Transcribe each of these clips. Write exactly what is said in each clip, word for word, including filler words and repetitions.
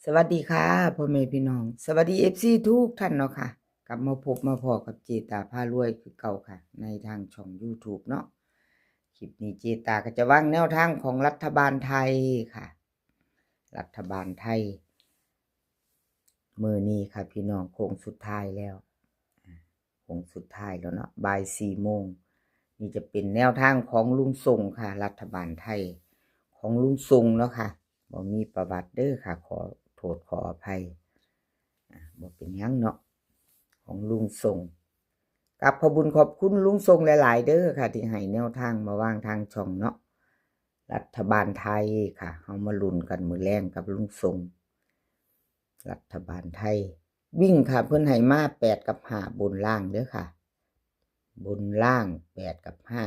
สวัสดีค่ะ พ่อแม่พี่น้อง สวัสดี เอฟซี ทุกท่านเนาะค่ะ กลับมาพบมาพ้อกับเจตาพารวยคือเก่าค่ะ ในทางช่อง YouTube เนาะ คลิปนี้เจตาก็จะวางแนวทางของรัฐบาลไทยค่ะ รัฐบาลไทย มื้อนี้ค่ะพี่น้อง โค้งสุดท้ายแล้ว โค้งสุดท้ายแล้วเนาะ บ่ายสี่โมง นี่จะเป็นแนวทางของลุงส่งค่ะ รัฐบาลไทย ของลุงส่งเนาะค่ะ บ่มีประวัติเด้อค่ะ ขอโทษขออภัย อ่า บ่เป็นหยังเนาะ ของลุงส่ง กราบขอบบุญขอบคุณลุงส่งหลายๆ เด้อค่ะ ที่ให้แนวทางมาวางทางช่องเนาะ รัฐบาลไทยค่ะ เฮามาลุ้นกันมื้อแลงกับลุงส่ง รัฐบาลไทย วิ่งค่ะ เพิ่นให้มาแปดกับห้าบนล่างเด้อค่ะ บนล่างแปดกับห้า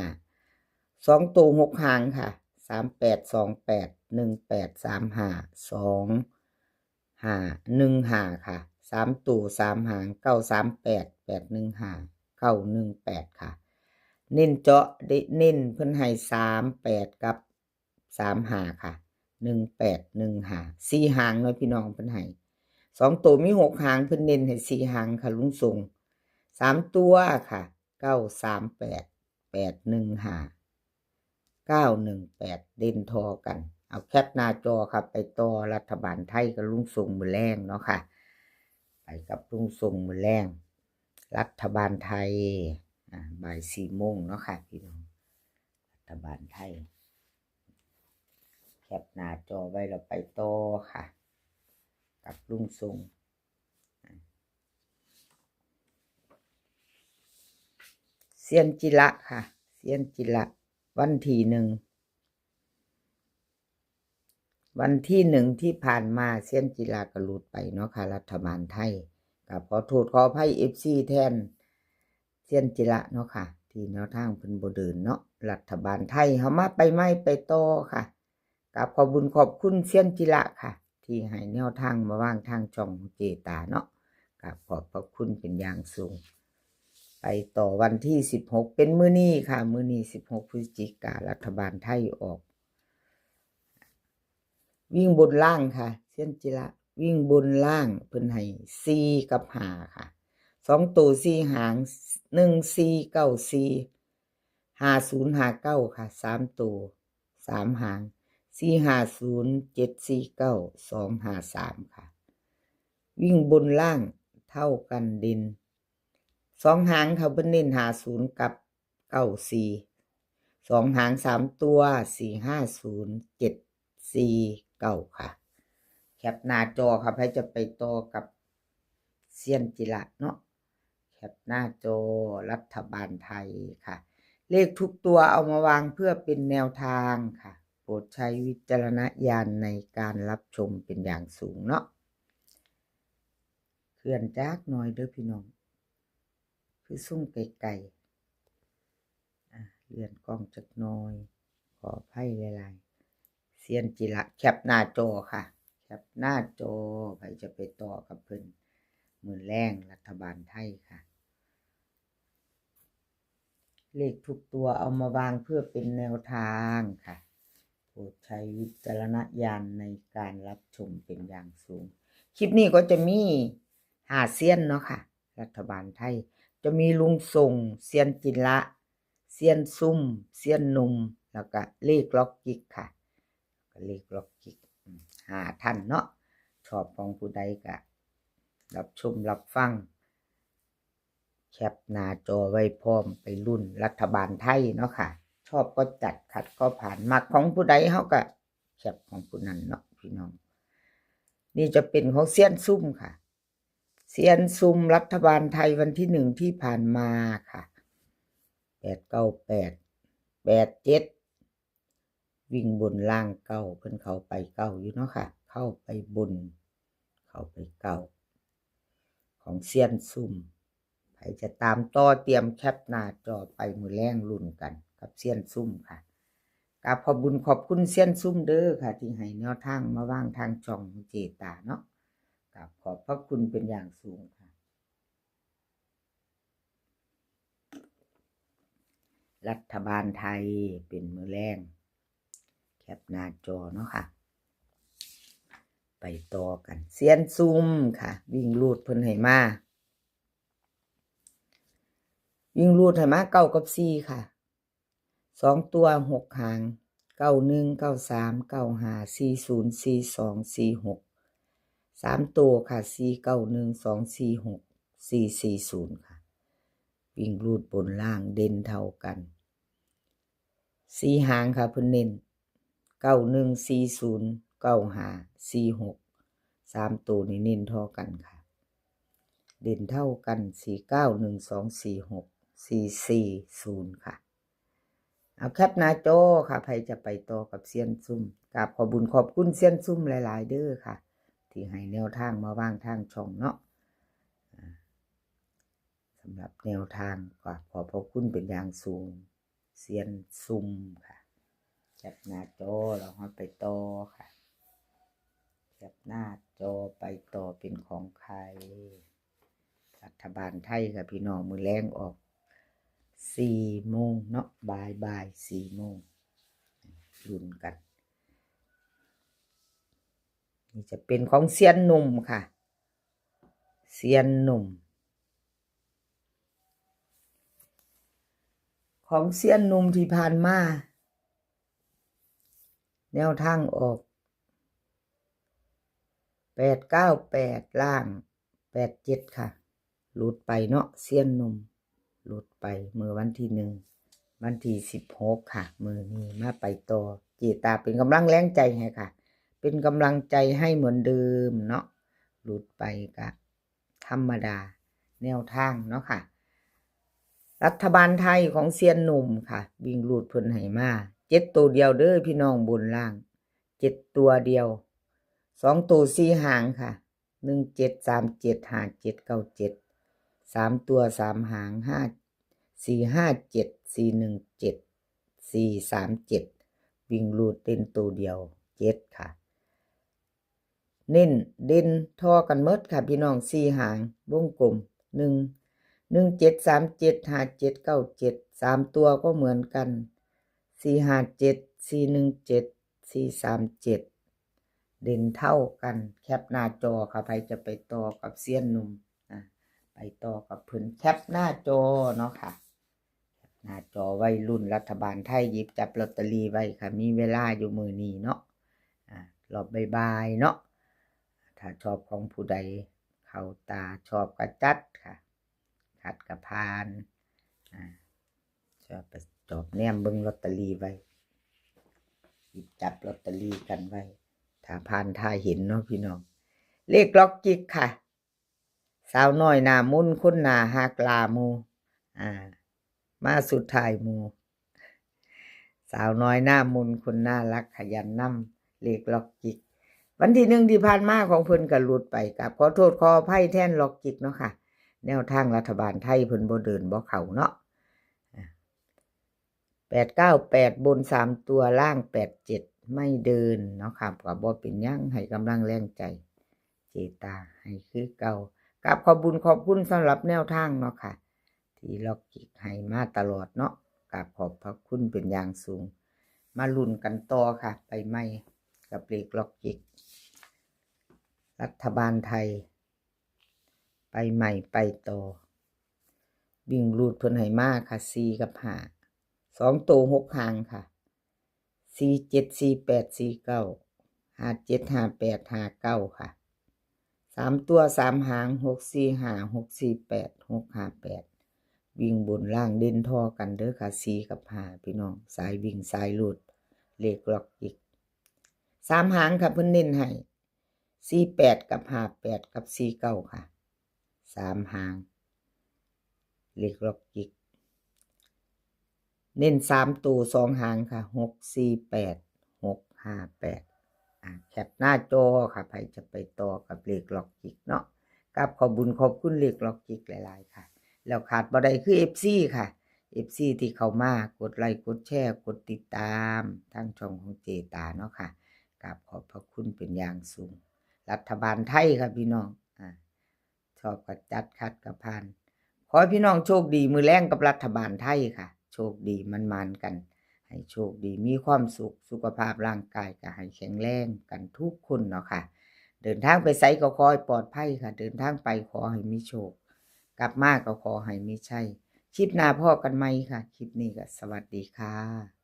สองตัวหกหางค่ะ สามแปด สองแปด หนึ่งแปด สามห้า สองห้า หนึ่งห้า ค่ะ สามตัวสามหาง เก้าสามแปด แปดหนึ่งห้า เก้าหนึ่งแปด ค่ะ เน้นเจาะเด้ เน้นเพิ่นให้สามแปดกับสามห้าค่ะ หนึ่งแปด หนึ่งห้า สี่หางเนาะพี่น้อง เพิ่นให้ สองตัวมีหกหาง เพิ่นเน้นให้สี่หางค่ะลุงส่ง สามตัวค่ะ เก้าสามแปด แปดหนึ่งห้า เก้าหนึ่งแปด เด่นทอกัน เอาแคปหน้าจอค่ะ ไปต่อรัฐบาลไทยกับลุงส่งมื้อแลงเนาะค่ะ ไปกับลุงส่งมื้อแลง รัฐบาลไทย อ่า บ่ายสี่โมงเนาะค่ะพี่น้อง รัฐบาลไทย แคปหน้าจอไว้แล้วไปต่อค่ะ กับลุงส่ง เซียนจิระค่ะ เซียนจิระ วันที่หนึ่ง วันที่หนึ่งที่ผ่านมา เซียนจิระก็หลุดไปเนาะค่ะ รัฐบาลไทย ก็ขอโทษขออภัย เอฟซี แทน เซียนจิระเนาะค่ะ ที่แนวทางเพิ่นบ่เดินเนาะ รัฐบาลไทย เฮามาไปใหม่ไปต่อค่ะ กราบขอบบุญขอบคุณเซียนจิระค่ะ ที่ให้แนวทางมาวางทางช่องของเจตาเนาะ กราบขอบพระคุณเป็นอย่างสูง ไปต่อวันที่สิบหก เป็นมื้อนี้ค่ะ มื้อนี้สิบหกพฤศจิกา รัฐบาลไทยออก วิ่งบนล่างค่ะ เซียนจิระ วิ่งบนล่าง เพิ่นให้สี่กับห้าค่ะ สองตัวสี่หาง หนึ่งสี่เก้าสี่ ห้าศูนย์ห้าเก้าค่ะ สามตัวสามหาง สี่ห้าศูนย์ เจ็ดสี่เก้า สองห้าสามค่ะ วิ่งบนล่างเท่ากันเด่น สองหางค่ะ เพิ่นเน้นห้าศูนย์กับเก้าสี่ สองหางสามตัว สี่ห้าศูนย์ เจ็ดสี่เก้าค่ะ แคปหน้าจอค่ะ ใครจะไปต่อกับเซียนจิระเนาะ แคปหน้าจอรัฐบาลไทยค่ะ เลขทุกตัวเอามาวางเพื่อเป็นแนวทางค่ะ โปรดใช้วิจารณญาณในการรับชมเป็นอย่างสูงเนาะ เคลื่อนจักหน่อยเด้อพี่น้อง คือซุ่มไกลๆ อ่ะ เลื่อนกล้องจักหน่อย ขออภัยหลายๆ เซียนจิระ แคปหน้าจอค่ะ แคปหน้าจอ ใครจะไปต่อกับเพิ่น มื้อแลงรัฐบาลไทยค่ะ เลขทุกตัวเอามาวางเพื่อเป็นแนวทางค่ะ โปรดใช้วิจารณญาณในการรับชมเป็นอย่างสูง คลิปนี้ก็จะมีห้าเซียนเนาะค่ะ รัฐบาลไทย จะมีลุงส่ง เซียนจิระ เซียนซุ่ม เซียนหนุ่ม แล้วก็เลขล็อกกิกค่ะ ก็เลขล็อกกิก อืม ห้าท่านเนาะ ชอบของผู้ใดก็รับชมรับฟัง แคปหน้าจอไว้พร้อมไปลุ้นรัฐบาลไทยเนาะค่ะ ชอบก็จัด ขัดก็ผ่าน มักของผู้ใดเฮาก็แคปของผู้นั้นเนาะพี่น้อง นี่จะเป็นของเซียนซุ่มค่ะ เซียนซุ่มรัฐบาลไทยวันที่หนึ่งที่ผ่านมาค่ะ แปดเก้าแปด แปดเจ็ด วิ่งบนล่างเก้า เพิ่นเข้าไปเก้าอยู่เนาะค่ะ เข้าไปบน เข้าไปเก้า ของเซียนซุ่ม ใครจะตามต่อเตรียมแคปหน้าจอไปมื้อแลงลุ้นกันกับเซียนซุ่มค่ะ กราบขอบบุญขอบคุณเซียนซุ่มเด้อค่ะ ที่ให้แนวทางมาวางทางช่องของเจตาเนาะ กราบขอบพระคุณเป็นอย่างสูงค่ะ รัฐบาลไทยเป็นมื้อแลง แคปหน้าจอเนาะค่ะ ไปต่อกัน เซียนซุ่มค่ะ วิ่งรูดเพิ่นให้มา วิ่งรูดให้มาเก้ากับสี่ค่ะ สองตัวหกหาง เก้าหนึ่ง เก้าสาม เก้าห้า สี่ศูนย์ สี่สอง สี่หก สามตัวค่ะ สี่เก้าหนึ่ง สองสี่หก สี่สี่ศูนย์ค่ะ วิ่งรูดบนล่างเด่นเท่ากัน สี่หางค่ะเพิ่นเน้น เก้าหนึ่ง สี่ศูนย์ เก้าห้า สี่หก สามตัวนี้เน้นเท่ากันค่ะ เด่นเท่ากัน สี่เก้าหนึ่ง สองสี่หก สี่สี่ศูนย์ค่ะ เอาแคปหน้าจอค่ะ ใครจะไปต่อกับเซียนซุ่ม กราบขอบบุญขอบคุณเซียนซุ่มหลายๆเด้อค่ะ ที่ให้แนวทางมาวางทางช่องเนาะ อ่า สำหรับแนวทางก็ขอบพระคุณเป็นอย่างสูง เซียนซุ่มค่ะ แคปหน้าจอแล้วเราไปต่อค่ะ แคปหน้าจอไปต่อเป็นของใคร รัฐบาลไทยค่ะพี่น้อง มื้อแลงออก สี่โมงเนาะ บ่ายบ่าย สี่โมง ลุ้นกัน นี่จะเป็นของเซียนหนุ่มค่ะ เซียนหนุ่ม ของเซียนหนุ่มที่ผ่านมา แนวทางออก แปดเก้าแปด ล่าง แปดเจ็ดค่ะ หลุดไปเนาะ เซียนหนุ่ม หลุดไปเมื่อวันที่หนึ่ง วันที่สิบหกค่ะ มื้อนี้มาไปต่อ เจตาเป็นกำลังแรงใจให้ค่ะ เป็นกำลังใจให้เหมือนเดิมเนาะ หลุดไปกะธรรมดา แนวทางเนาะค่ะ รัฐบาลไทยของเซียนหนุ่มค่ะ วิ่งรูดเพิ่นให้มา เจ็ดตัวเดียวเด้อพี่น้อง บนล่าง เจ็ดตัวเดียว สองตัวสี่หางค่ะ หนึ่งเจ็ด สามเจ็ด ห้าเจ็ด เก้าเจ็ด สามตัวสามหาง ห้า สี่ห้าเจ็ด สี่หนึ่งเจ็ด สี่สามเจ็ด วิ่งรูดเด่นตัวเดียว เจ็ดค่ะ เน้นเด่นท่อกันหมดค่ะพี่น้อง สี่หาง วงกลม หนึ่ง หนึ่งเจ็ด สามเจ็ด ห้าเจ็ด เก้าเจ็ด สามตัวก็เหมือนกัน สี่ห้าเจ็ด สี่หนึ่งเจ็ด สี่สามเจ็ด เด่นเท่ากัน แคปหน้าจอค่ะ ใครจะไปต่อกับเซียนหนุ่ม อ่ะ ไปต่อกับเพิ่น แคปหน้าจอเนาะค่ะ แคปหน้าจอไว้ ลุ้นรัฐบาลไทย หยิบจับลอตเตอรี่ไว้ค่ะ มีเวลาอยู่มื้อนี้เนาะ อ่ะ รอบบ่ายๆเนาะ ถ้าชอบของผู้ใดเข้าตา ชอบก็จัดค่ะ ขัดก็ผ่าน อ่า ชอบไปจอบแนมเบิ่งลอตเตอรี่ไว้ หยิบจับลอตเตอรี่กันไว้ ถ้าผ่านถ้าเห็นเนาะพี่น้อง เลขล็อกจิกค่ะ สาวน้อยหน้ามน คนหน้าฮักหล้าหมู่ อ่า มาสุดท้ายหมู่ สาวน้อยหน้ามน คนน่ารักขยันนำ เลขล็อกจิก วันที่หนึ่งที่ผ่านมาของเพิ่นก็หลุดไป กราบขอโทษขออภัยแทนล็อกจิกเนาะค่ะ แนวทางรัฐบาลไทยเพิ่นบ่เดินบ่เข้าเนาะ อ่ะ แปดเก้าแปด บนสามตัว ล่างแปดเจ็ด ไม่เดินเนาะค่ะ ก็บ่เป็นหยัง ให้กำลังแรงใจ เจตาให้คือเก่า กราบขอบบุญขอบคุณสำหรับแนวทางเนาะค่ะ ที่ล็อกจิกให้มาตลอดเนาะ กราบขอบพระคุณเป็นอย่างสูง มาลุ้นกันต่อค่ะ ไปใหม่กับเลขล็อกจิก รัฐบาลไทย ไปใหม่ไปต่อ วิ่งรูดเพิ่นให้มาค่ะ สี่กับห้า สองตัวหกหางค่ะ สี่เจ็ด สี่แปด สี่เก้า ห้าเจ็ด ห้าแปด ห้าเก้า ค่ะ สามตัวสามหาง หกสี่ห้า หกสี่แปด หกห้าแปด วิ่งบนล่างเด่นท่อกันเด้อค่ะ สี่กับห้า พี่น้อง สายวิ่งสายรูด เลขล็อกจิก สามหางค่ะ เพิ่นเน้นให้ สี่แปด กับ ห้าแปด กับ สี่เก้า ค่ะ สามหาง เลขล็อกจิก เน้นสามตัวสองหางค่ะ หกสี่แปด หกห้าแปด อ่ะ แคปหน้าจอค่ะ ใครจะไปต่อกับเลขล็อกจิกเนาะ กราบขอบบุญขอบคุณเลขล็อกจิกหลายๆค่ะ แล้วขาดบ่ได้คือ เอฟซี ค่ะ เอฟซี ที่เข้ามากดไลค์กดแชร์กดติดตามทางช่องของเจตาเนาะค่ะ กราบขอบพระคุณเป็นอย่างสูง รัฐบาลไทยค่ะพี่น้อง อ่า ชอบก็จัด ขัดก็ผ่าน ขอให้พี่น้องโชคดีมื้อแลงกับรัฐบาลไทยค่ะ โชคดีหมานๆกัน ให้โชคดีมีความสุข สุขภาพร่างกายก็ให้แข็งแรงกันทุกคนเนาะค่ะ เดินทางไปไสก็ขอให้ปลอดภัยค่ะ เดินทางไปขอให้มีโชค กลับมาก็ขอให้มีชัย คลิปหน้าพ้อกันใหม่ค่ะ คลิปนี้ก็สวัสดีค่ะ